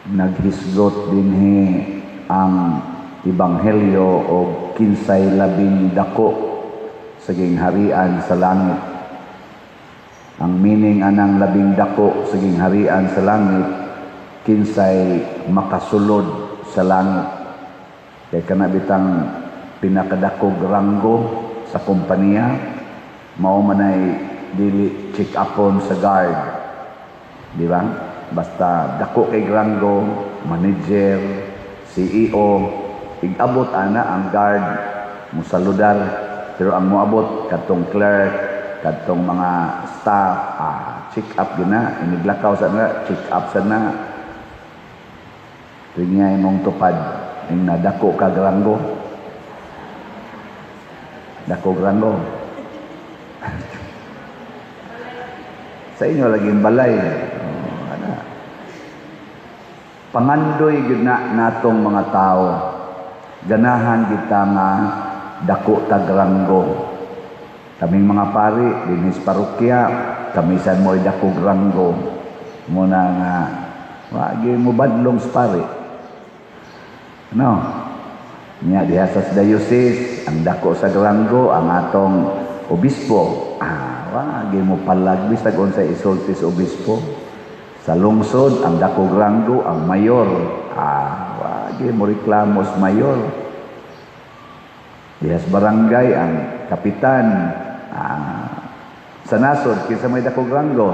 Naghisgot dinhi ang ebanghelyo og kinsay labing dako sa gingharian sa langit. Ang meaning anang labing dako sa gingharian sa langit, kinsay makasulod sa langit. Kay kana bitang pinakadakog ranggo sa kompanya, mao manay dili check upon sa guard. Di ba? Basta dako kay ranggo, manager, CEO, igabot ana ang guard musaludar, pero ang moabot kadtong clerk, kadtong mga staff, check up gyud na, iniglakaw sa na, check up sa na. Tingnan imong tupad ing nadako kag ranggo. Dako ranggo. Sa inyo laging balay. Oh, ana. Pangandoy gyud na natong mga tao. Ganahan kita nga dako tag ranggo. Kaming mga pari dinhi sa parokya, kami sad mo'y dako ranggo. Muna nga wagi mo badlong sa pari. No? Nya diha sa diocese, ang dako sa ranggo ang atong obispo. Wagi mo palag bisag unsay isulti sa obispo. Sa lungsod, ang dako ranggo ang mayor. Wagi mo reklamo sa mayor. Diha sa barangay ang kapitan. Sa nasod, kinsa may dako ranggo?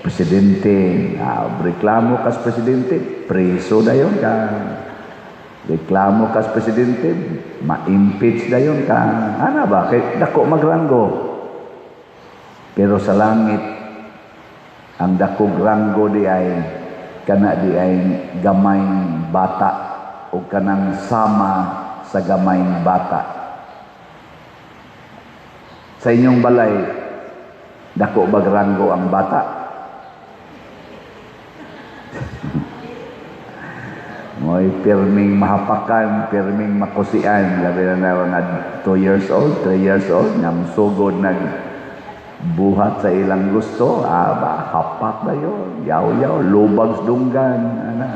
Presidente. Reklamo kas presidente, preso dayon ka. Reklamo kas presidente, ma-impeach dayon ka. Ana ba? Kay dako magranggo. Pero sa langit, ang dakog ranggo di ay kana di ay gamay bata o kanang sama sa gamay bata. Sa inyong balay, dako bag ranggo ang bata? Mo'y pirming mahapakan, pirming makusian. Labi na na mga 2 years old, 3 years old, nga musugod nag buhat sa ilang gusto, ba, hapak na yun, yaw-yaw, lubag sa dunggan, ana.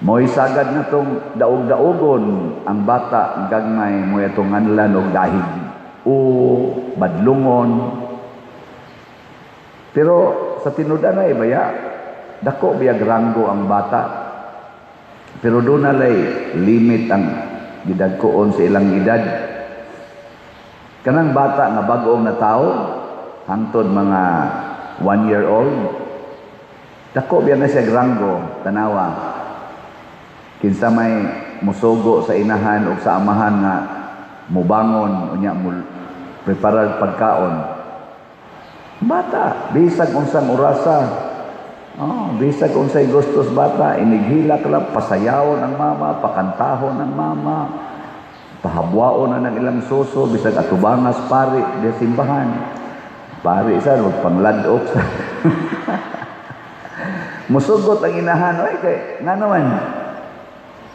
Mo'y sagad na tong daog-daogon ang bata, gagmay, mo'y atong nganlan og dahig o badlungon. Pero sa tinud-anay baya, dako biyag ranggo ang bata. Pero doon na lay limit ang gidagkoon sa ilang edad. Kanang bata nga bag-ong na tao, hangtod mga 1 year old, dako biya na siya ranggo, tanawa. Kinsa may musugo sa inahan o sa amahan nga mubangon, unya mo preparar pagkaon. Bata, bisag unsang orasa. Oh, bisag unsay gustos bata, inighilak lang, pasayawon ang mama, pakantahon ang mama, pahabwaon na ng ilang suso, bisag atubangas pari di simbahan. Pari sa magpangladok sa. Musugot ang inahan, oy kay ngano man.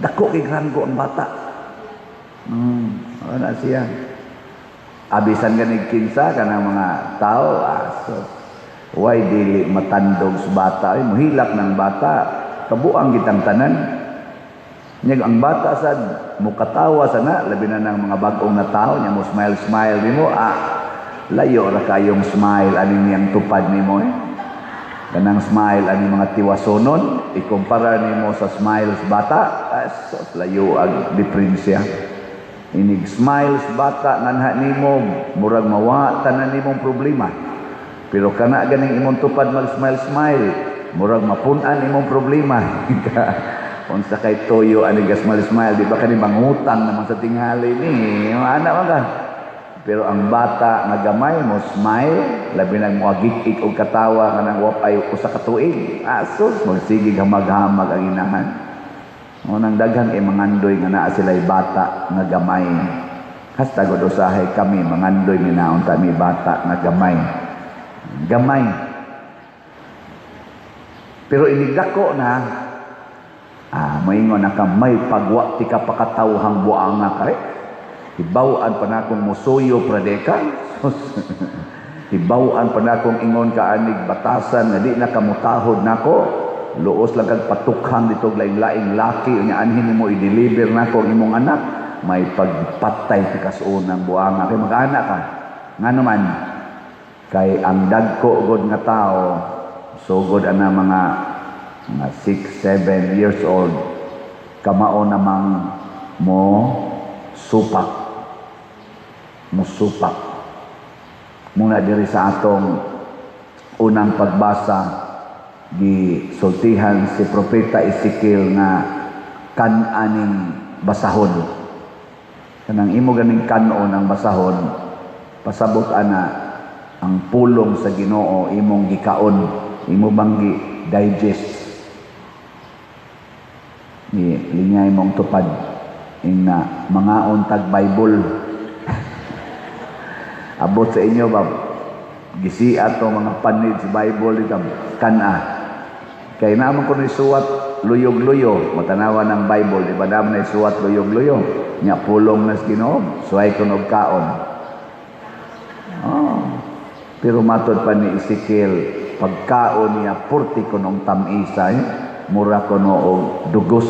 Dako kay ranggo ang bata. Wala siya. Abisan ganig kinsa kanang mga tao, aso. Why dili matandog sa bata? Ay, muhilak ng bata. Kabuang gitang tanan. Nya ang bata sad mukatawa sana, labi na ng mga bag-ong na tao, nya mo smile smile nimo, layo ra kayong smile ani niyang tupad nimo eh. Kanang smile ani mga tiwasonon, ikumpara nimo sa smiles bata, asos layo ang diferensya. Inig smiles bata nganha nimo, murag mawa tanan nimong problema. Pero kana ganing imong tupad mag smile smile, murag mapun-an imong problema. Unsa kay toyo ani ga smile smile, di ba kani mangutang naman sa tingali ni? Ana man ka. Pero ang bata nga gamay mo smile, labi nag mo agik-ik og katawa kanang wa ay usa ka tuig. Asos magsigig hamag-hamag ang inahan. O nang daghan ay mangandoy nga naa sila'y bata nga gamay. Hasta gud usahay kami mangandoy ni naon ta mi bata nga gamay. Gamay. Pero inigdako na, moingon na ka may pagwa ti ka pakatawhang buanga kay. Hibaw-an pa na akong musuyo pradeka. Hibaw-an pa na akong ingon ka anig batasan nga di na kamutahod nako. Luos lang kag patukhang dito laing-laing laki, unya anhin nimo i-deliver nako ang imong anak, may pagpatay ti kasunang buanga kay mag-anak ka. Ngano man? Kay ang dagko gud nga tao, sugod ana mga 6, 7 years old, kamao namang mo supak. Musupak. Muna diri sa atong unang pagbasa, gisultihan si Propeta Ezekiel nga kan-aning basahon. Kanang imo ganing kanon ang basahon, pasabot ana ang pulong sa Ginoo imong gikaon, imo bang gi digest ni lingay mong tupad ing na mangaon tag Bible. Abot sa inyo ba, gisiat to mga panid sa Bible dito kana kay naman ko ni suwat luyog-luyo matanawa ng Bible, di ba? Naman na suwat luyog-luyo nya pulong nas Ginoo, suway kuno og kaon. Oh. Pero matod pa ni Ezekiel, pagkaon niya purti kunong tamisa, eh, mura kuno og dugos.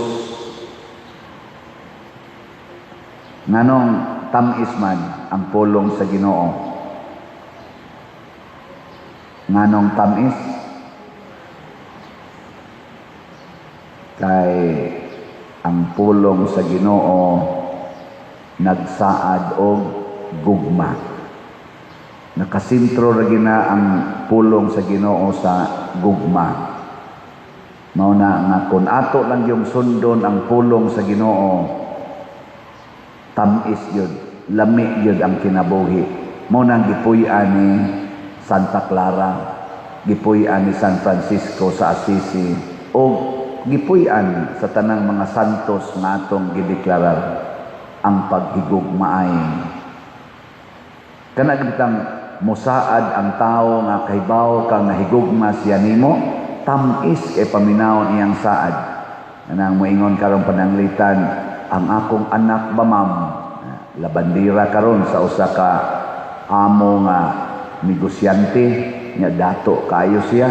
Nganong tamis man ang pulong sa Ginoo? Nganong tamis? Kay ang pulong sa Ginoo nagsaad og gugma. Nakasentro ra gina ang pulong sa Ginoo sa gugma. Mao na nga kun ato lang yung sundon ang pulong sa Ginoo, tamis yun, lami yun ang kinabuhi. Mao nang gipuy-an ni Santa Clara, gipuy-an ni San Francisco sa Assisi, o gipuy-an sa tanang mga santos nga atong gideklarar ang paghigugmaay. Kana gitang musaad ang tao nga kahibaw kang nahigugma siya nimo, tamis kay paminawon iyang saad. Anang moingon karon pananglitan, ang akong anak ba ma'am, labandira karon sa usa ka amo nga negosyante, nya dato kaayo siya,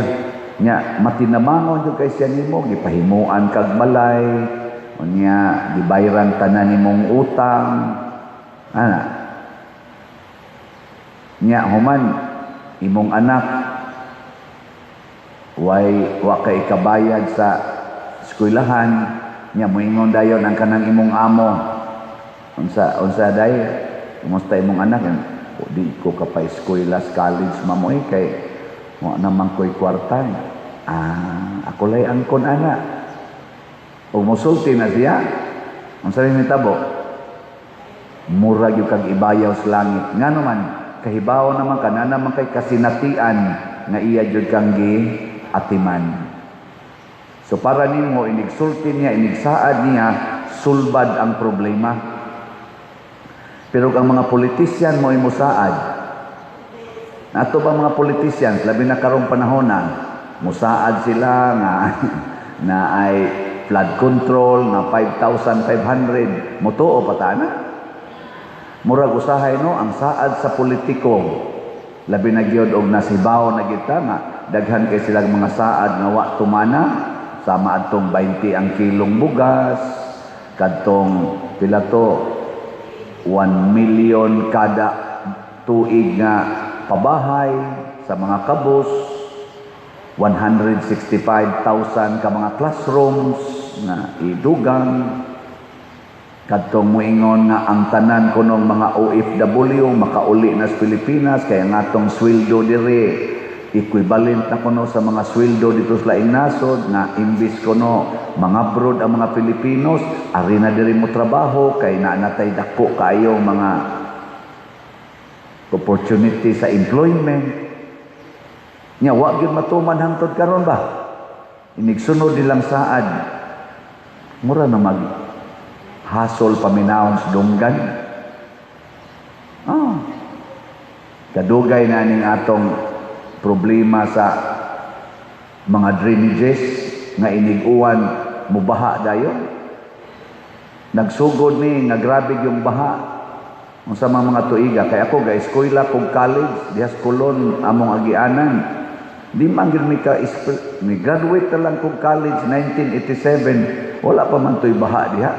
nya matinamangon jud kay siya nimo, gipahimuan kag balay, unya gibayran tanan nimong utang ana, nya human imong anak way wa kay kabayad sa eskwelahan, nya moingon dayon ang kanang imong amo, unsa unsa day, kumusta imong anak? O, di ko ka pa eskwela sa college mamo, eh, kay wa naman ko'y kwarta. Ah, ako lay angkon ana. O musulti na siya, unsa rin mitabo? Mura gyud kag ibayaw sa langit. Ngano man? Kahibaw naman ka na naman kay kasinatian nga iya jud kang gi atiman. So para nimo, inigsulti niya, inigsaad niya, sulbad ang problema. Pero ang mga politisyan mo musaad. Nato ba mga politicians, labi na karong panahon na, musaad sila nga na ay flood control nga 5,500, mutuo pa ta na? Murag usahay no ang saad sa politiko, labi na gyud og nasibaw na gyud ta nga daghan kay silang mga saad nga wa tumana, sama adtong 20 ang kilong bugas, kadtong pila to, 1 million kada tuig nga pabahay sa mga kabus, 165,000 ka mga classrooms na idugang, kadtong moingon nga ang tanan kunong mga OFW makauli na sa Pilipinas kaya nga atong sweldo diri equivalent na kuno sa mga sweldo dito sa laing nasod, nga imbis kuno mga abroad ang mga Pilipinos, ari na diri mo trabaho kay naa natay dako kaayo mga opportunity sa employment. Nya wa gyud matuman hangtod karon ba? Inigsunod nilang saad, mura na mag hasol paminawon sa dunggan. Oh. Kadugay na ning atong problema sa mga drainages nga inig-uwan mubaha dayon. Nagsugod ni nga grabe yung baha unsa mga tuiga kay ako ga eskwela kog college diha sa Colon among agianan. Di man gyud mi ka mi graduate na lang kog college 1987, wala pa man to'y baha diha.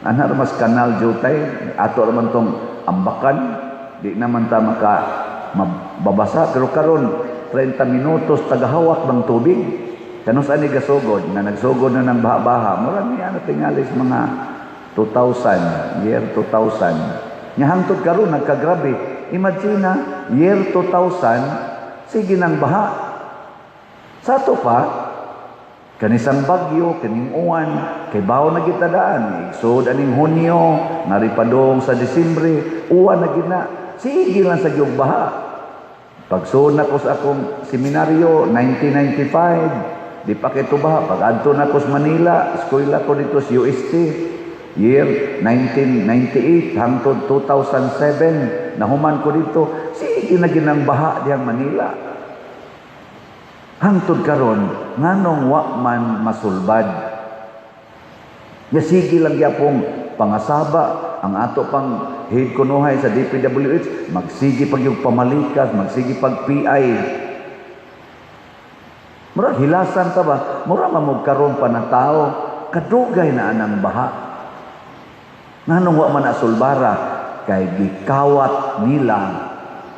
Ana ra mas kanal jutay, ato ra man tong ambakan, di naman ta maka mababasa, pero karon 30 minutos tagahawak bang tubig. Kanus ani gasugod na nagsugod na ng baha-baha, mura niya na tingali sa mga 2000, year 2000. Nya hangtod karon nagkagrabe. Imagine na, year 2000, sige nang baha. Sa ato pa, kanisang bagyo, kining uwan, kay bawo na kita daan. Igsod aning Hunyo, naripadong sa Disyembre, uwan na gina. Sige lang sa gyud baha. Pagsuod na ko sa akong seminaryo, 1995, di pa kito baha. Pag adto na ko sa Manila, eskwela ko dito sa UST, year 1998 hangtod 2007, nahuman ko dito, sige na ginang baha diyang Manila. Hangtod karon, nganong wa man masulbad? Nga sige lang gyapong pangasaba ang ato pang head kunuhay sa DPWH, magsige pag yung pamalikas, magsige pag PI. Mura hilasan ta ba? Mura mamog karon pa na tao, kadugay na anang baha. Nganong wa man asulbara? Kay gikawat nila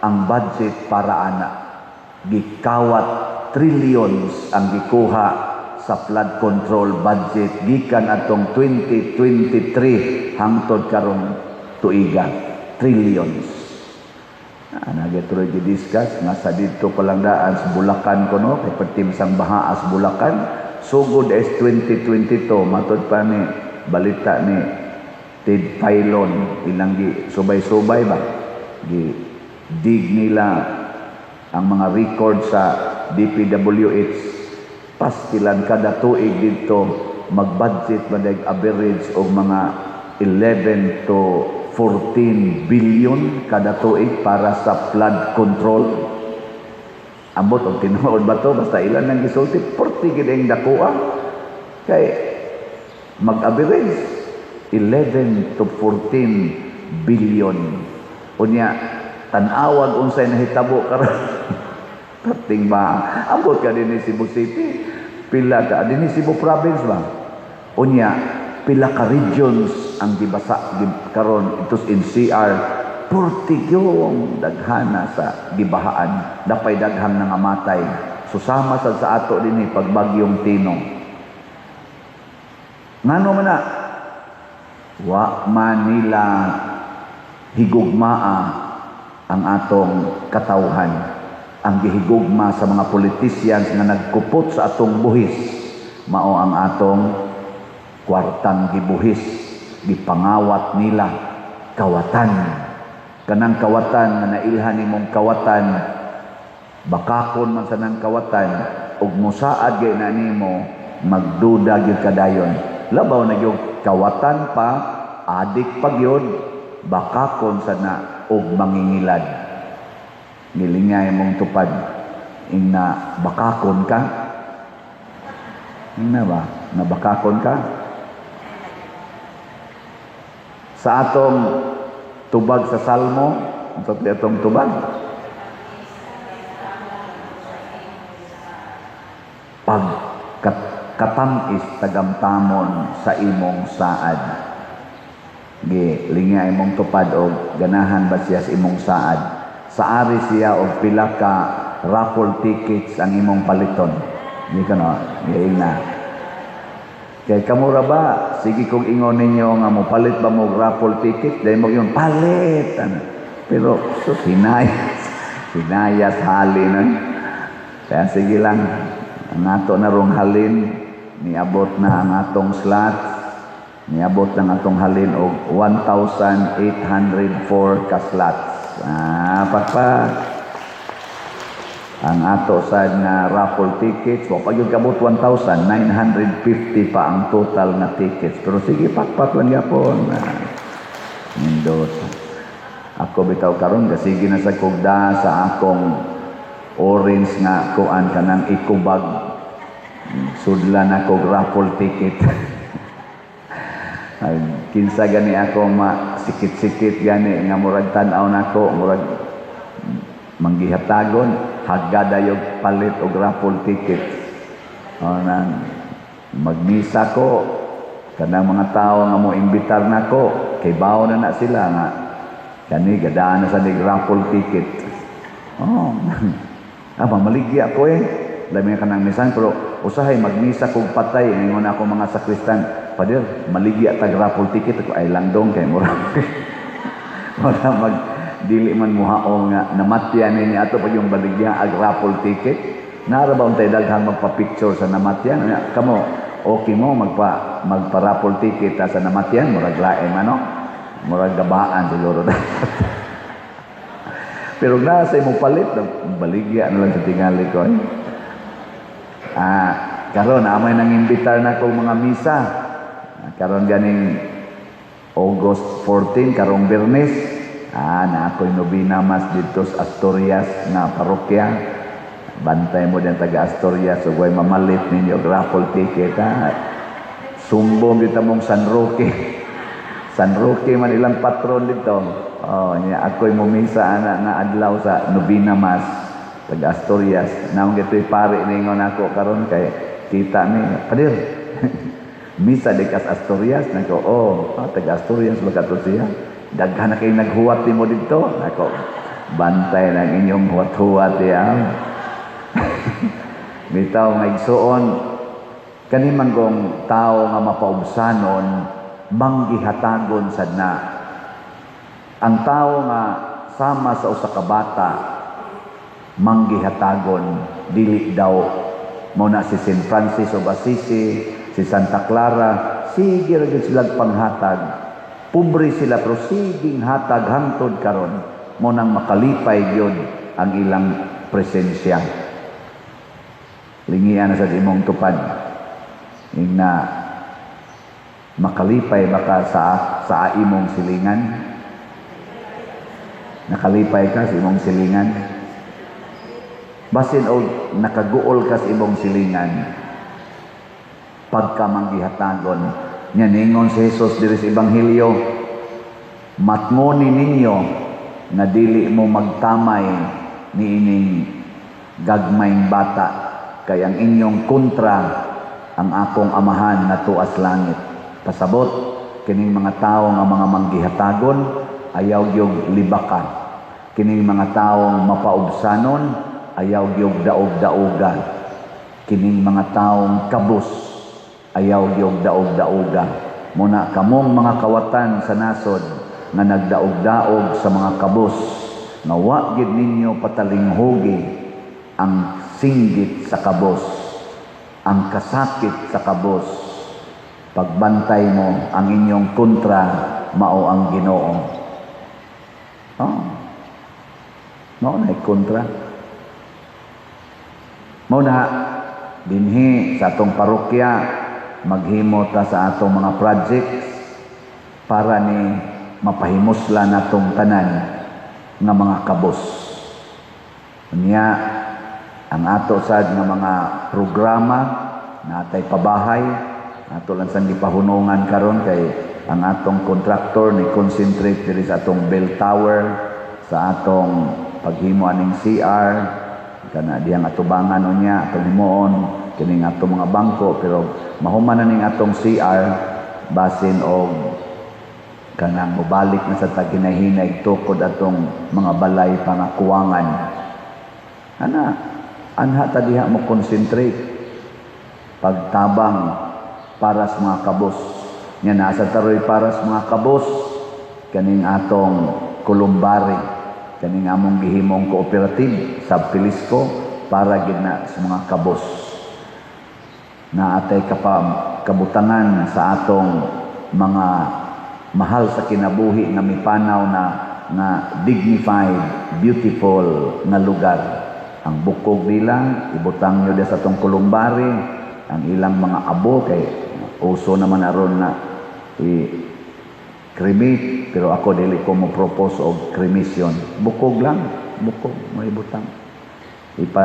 ang budget para ana. Gikawat, trillions ang gikuha sa flood control budget gikan atong 2023 hangtod karong tuiga, trillions. Nagatuloy gi-discuss nga sa dito pa lang daan sa Bulacan kuno, kay pertim sang baha sa Bulacan sugod es 2022, matod pa ni balita ni Ted Failon, ilang gi subay-subay ba, gi dig nila ang mga record sa DPWH, pastilan kada tuig dito mag-budget man average og mga 11 to 14 billion kada tuig para sa flood control. Ambot og tinuod ba to, basta ilan nang gisulti, porti gid ang dakoa kay mag-average 11 to 14 billion. Unya tan-awag unsay nahitabo karon, perting ba ambot ka dinhi Cebu City, pila ka dinhi Cebu Province ba, unya pila ka regions ang gibasa karon itos NCR, purti yung daghana sa gibahaan, dapay daghang nangamatay. Susama sad sa ato dinhi pagbagyong Tino. Ngano man na wa man nila higugmaa ang atong katawhan? Ang gihigugma sa mga politicians nga nagkupot sa atong buhis mao ang atong kwartang gibuhis, gipangawat nila kawatan. Kanang kawatan nga nailhan nimong kawatan, bakakon man sa nang kawatan ug musaad gyud na nimo, magduda gyud kadayon. Labaw na gyud kawatan pa, adik pa gyud, bakakon sa na og mangingilad. Gilingay mong tupad ingna bakakon ka, ingna ba nabakakon ka sa atong tubag sa Salmo? Unsa ti atong tubag? Pag katamis tagamtamon sa imong saad. Gi lingay imong tupad og ganahan ba siya sa imong saad? Saari siya og pila ka raffle tickets ang imong paliton. Di ka no, na. Kay kamura ba, sige kung ingon ninyo nga mo palit ba mo raffle ticket, dahil mo yun, palit! Ano? Pero, so, hinayas, hinayas halin. Ano? Kaya sige lang, ang ato na rong halin, niabot na ang atong slot, niabot na ang atong halin og 1,804 ka slots. Pakpak. Ang ato sad nga raffle tickets, wa pa gyud kabot 1,950 pa ang total nga tickets. Pero sige, pakpak lang gyapon. Nindot. Ako bitaw karon kasige na sa kugda sa akong orange nga kuan kanang ikubag. Sudlan ako raffle ticket. Ay, kinsa gani ako ma sikit-sikit gani nga murag tan-aw nako, murag Manggihatagon, hagada yung palit og raffle tickets. O, nang magmisa ko, kanang mga tao nga mo imbitar nako, kay bawo na na sila nga kani gadaan na sa nig raffle ticket. Oh, mamaligya ko eh. Lami ka ng misan, pero usahay magmisa kog patay, ingon ako mga sakristan, "Pader, maligya tag raffle ticket." Ako ay landong kay mura. Mura mag dili man muhaong nga namatyan niya ato pag yung baligya ag raffle ticket. Nara ba untay daghang magpa-picture sa namatyan? Kamo, okay mo magpa raffle ticket ta sa namatyan, murag lain ano? Murag gabaan siguro. Pero nasa imong palit, baligya na lang sa tingali ko. Eh. Karon amay nang imbitar na kong mga misa. Karon ganing August 14, karong Biyernes, na ako'y nobina mass dito sa Asturias na parokya. Bantay mo din taga Asturias, ug way mamalit ninyo og raffle ticket ha. Sumbong dito mong San Roque. San Roque man ilang patron dito. Oh, nya ako'y mumisa ana nga adlaw sa nobina mass taga Asturias. Naong gito'y pare ningon ako karon kay kita ni Pader. Misa di kas Asturias nako. Oh, taga Asturias ba kato siya? Daghan na kay naghuwat nimo dito. Nako, bantay ng inyong huwat-huwat ya. Bitaw nga igsuon, kani man kong tao nga mapaubsanon, manggihatagon sad na. Ang tao nga sama sa usa ka bata, manggihatagon, dili daw mo na. Si St. Francis of Assisi, si Santa Clara, sige ra gyud sila panghatag. Pobre sila pero siging hatag hangtod karon, mo nang makalipay gyud ang ilang presensya. Lingian na sa imong tupad. Ingna makalipay baka sa imong silingan? Nakalipay ka sa imong silingan? Basin og nakaguol ka sa imong silingan pagka manggihatagon nya. Ningon si Jesus diri sa Ebanghelyo, "Matngoni ninyo nga dili mo magtamay niining gagmayng bata, kay ang inyong kontra ang akong Amahan nga tuas langit." Pasabot, kining mga tawo nga mga manggihatagon, ayaw gyud libaka. Kining mga tawo mapaubsanon, ayaw gyud daog-daoga. Kining mga taong kabus, ayaw gyud daog-daoga. Muna kamong mga kawatan sa nasod nga nagdaog-daog sa mga kabus, nga wa gid ninyo patalinghugi ang singgit sa kabos, ang kasakit sa kabos, pagbantay mo, ang inyong kontra mao ang Ginoo. Oh. Mao na kontra. Mao na dinhi sa atong parokya, maghimo ta sa atong mga projects para ni mapahimusla natong tanan nga mga kabos. Unya ang ato sad nga mga programa, natay pabahay, ato lang sang gipahunungan karon kay ang atong contractor ni concentrate diri sa atong bell tower, sa atong paghimo aning CR kana diyang atubangan. Unya atong himuon kining atong mga bangko, pero mahuman na ning atong CR, basin og kanang mobalik na sa taghinay-hinay tukod atong mga balay pangakuwangan ana. Anha ta diha mo concentrate pagtabang para sa mga kabos. Nya nasa taroy para sa mga kabos kaning atong columbary, kaning among gihimong cooperative sa Pilisco, para gid na sa mga kabos. Na atay kabutangan sa atong mga mahal sa kinabuhi nga mipanaw na nga dignified, beautiful nga lugar. Ang bukog nila ibutang nyo sa atong columbary, ang ilang mga abo, kay uso naman aron na i cremate, pero ako dili ko mo propose og cremation. Bukog lang, bukog mo ibutang, ipa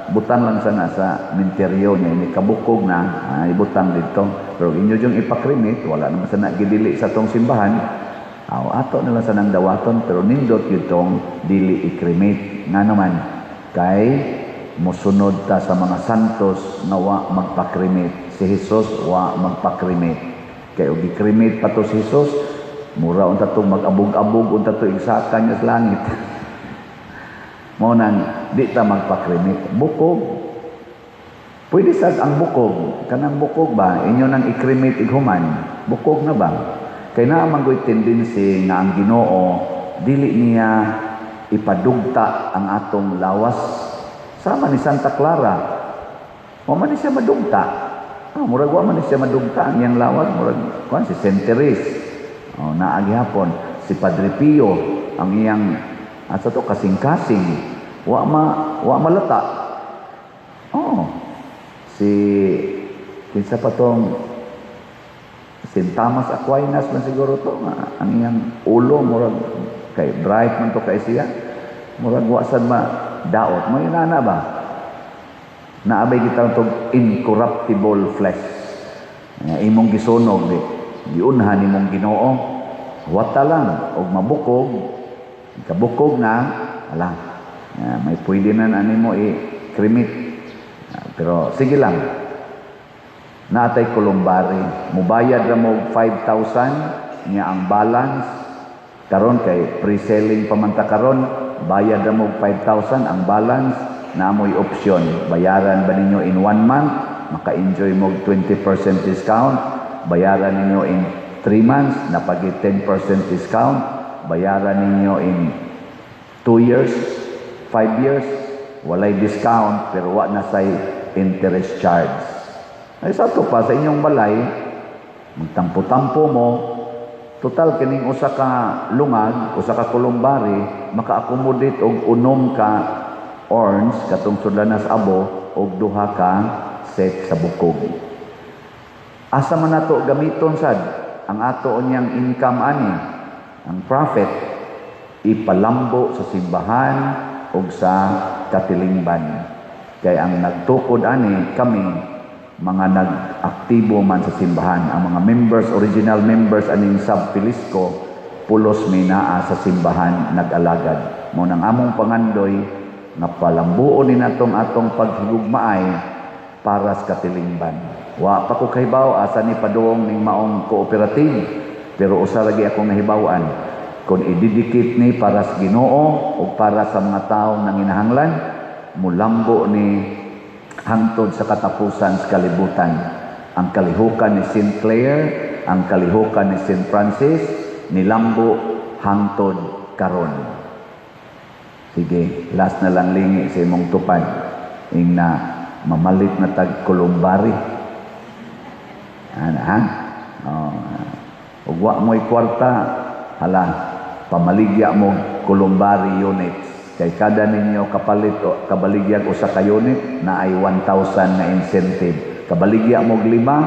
butang lang sana sa menteryo niya. Ini kabukog na, ibutang dito, pero inyo yung ipa-cremate, wala naman sana gidili sa atong simbahan. Aw, ato na lang sa nang dawaton, pero nindot gyud tong dili i-cremate. Nga naman kay mosunod ta sa mga santos nga wa magpa-cremate. Si Jesus wa magpa-cremate. Kay og gi-cremate pa to si Jesus, mura unta to mag-abog-abog unta to igsakan niya sa langit. Mao nang di ta magpa-cremate. Bukog. Pwede sad ang bukog. Kanang bukog ba, inyo nang i-cremate ighuman. Bukog na ba? Kay naa man go'y tendency nga ang Ginoo dili niya ipadugta ang atong lawas. Sama ni Santa Clara. Wa man ni siya madugta. Ah, murag wa man ni siya madugta ang iyang lawas, murag kuan si Saint Therese. Oh, naa gihapon si Padre Pio, ang iyang asa to, kasing-kasing, wa malata. Oh. Si kinsa pa tong St. Thomas Aquinas man siguro to nga ang iyang ulo murag kay bright man to kay siya, murag wa sad ma daot mo nana ba. Naabay kita tog incorruptible flesh nga imong gisunog, di giunhan nimong Ginoo, wata lang og mabukog, kabukog na ala, may pwede na na nimo i-cremate. Pero sige lang, natay columbary, mubayad ra mo 5,000 nya ang balance karon kay pre-selling pa man ta karon. Bayad ra mo 5,000, ang balance na mo'y option: bayaran ba ninyo in one month, maka-enjoy mo 20% discount; bayaran ninyo in 3 months, napagi 10% discount; bayaran ninyo in 2 years, 5 years, walay discount pero wa na say interest charge. Ay, sa to pa sa inyong balay, magtampo-tampo mo, total kining usa ka lungag, usa ka columbary, maka-accommodate og 6 ka urns katong sudlanas abo og duha ka set sa bukog. Asa man nato gamiton sad ang ato niyang income ani, ang profit, ipalambo sa simbahan ug sa katilingban. Kay ang nagtukod ani kami, mga nag-aktibo man sa simbahan. Ang mga members, original members aning Sub Filisco, pulos may naa sa simbahan nag-alagad. Mao nang among pangandoy nga palambuon ni natong atong paghigugmaay para sa katilingban. Wa pa ko kahibaw asa ni padung ning maong cooperative, pero usa lagi akong nahibaw-an: kung i-dedicate ni para sa Ginoo o para sa mga tawo nanginahanglan, mulambo ni hangtod sa katapusan sa kalibutan. Ang kalihukan ni St. Clare, ang kalihukan ni St. Francis, nilambo hangtod karon. Sige, last na lang, lingi sa imong tupad. Ing na mamalit na tag columbary. Ana, ha? Oh. Ug wa mo'y kwarta, hala, pamaligya mo columbary units. Kay kada ninyo kapalit o kabaligyag usa ka unit na ay 1,000 na incentive. Kabaligya mo lima,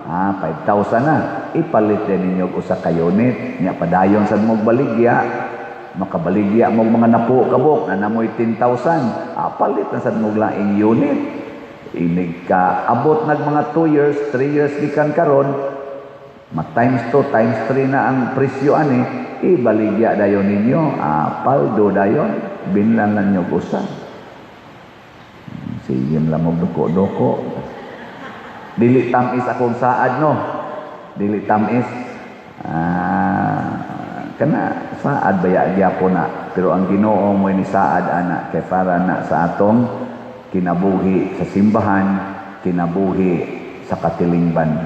5,000 na. Ipalit din ninyo og usa ka unit. Nya padayon sad mo baligya, makabaligya mo mga napo kabok na namoy 10,000. Palit na sad mo laing unit. Inig ka abot nag mga 2 years, 3 years gikan karon, ma times 2, times 3 na ang presyo ani, ibaligya dayon ninyo, paldo dayon, binlan lang nyo usa. Sige lang mo duko-duko. Dili tamis akong saad, no. Dili tamis. Kana saad baya gyapon na, pero ang Ginoo mo ni saad ana kay para na sa atong kinabuhi sa simbahan, kinabuhi sa katilingban.